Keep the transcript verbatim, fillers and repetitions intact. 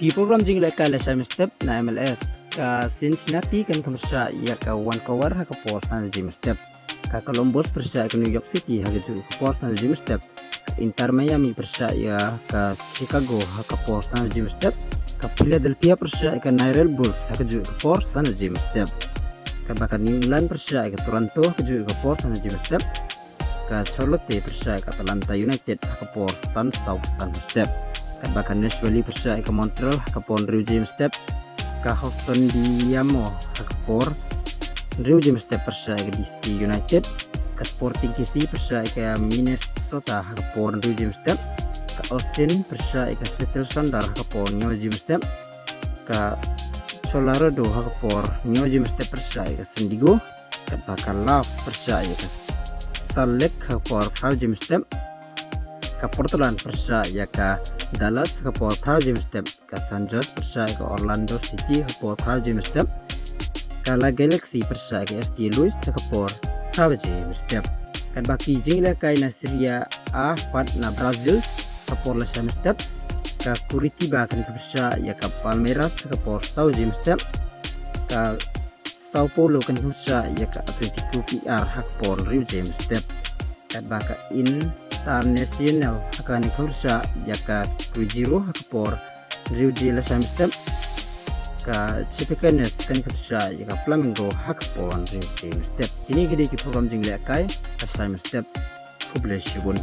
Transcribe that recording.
Ki program jinglehkai la shai mynstep na M L S. Ka Cincinnati kan pyrshah ïa ka Vancouver ha ka por san baje mynstep. Ka Columbus pyrshah ïa ka New York City ha kajuh ka por san baje mynstep. Ka Inter Miami pyrshah ïa ka Chicago ha ka por san baje mynstep. Ka Philadelphia pyrshah ïa ka New York Bulls ha kajuh ka por san baje mynstep. Katba ka New England pyrshah ïa ka Toronto ha kajuh ka por san baje mynstep. Ka Charlotte pyrshah ïa ka Atlanta United ha ka por san saw san mynstep. Katba ka Nashville pyrshah ïa ka Montreal ha ka por hynriew baje mynstep. Ka Houston Dynamo ha ka por hynriew baje mynstep pyrshah ïa ka D C United. Ka Sporting K C pyrshah ïa ka Minnesota ha ka por hynriew baje mynstep. Ka Austin pyrshah ïa ka Seattle Sounders ha ka por hynñiew baje mynstep. Ka Colorado ha ka por hynñiew baje mynstep pyrshah ïa ka San Diego. Katba ka Love pyrshah ïa ka Salt Lake ha ka por phra baje mynstep. Ka Portland pyrshah ïa ka Dallas ha ka por phra baje mynstep. Ka San Jose pyrshah ïa ka Orlando City ha ka por phra baje mynstep. Ka La Galaxy pyrshah ïa ka S T Louis ha ka por phra baje mynstep. Katba ki jinglehkai na Serie A pat na Brazil ha ka por la shai mynstep. Ka Curitiba kan pyrshah ïa ka Palmeiras ha ka por saw baje mynstep. Ka Sao Paulo kan pyrshah ïa ka Atletico P R ha ka por hynriew baje mynstep. Katba ka Internacional ha kan pyrshah ïa ka Cruzeiro ha ka por hynriew baje la shai mynstep. Ka Chapecoense kan pyrshah ïa ka Flamengo ha ka por hynriew baje mynstep. Kine ki dei ki program jinglehkai la shai mynstep. Khublei shibun.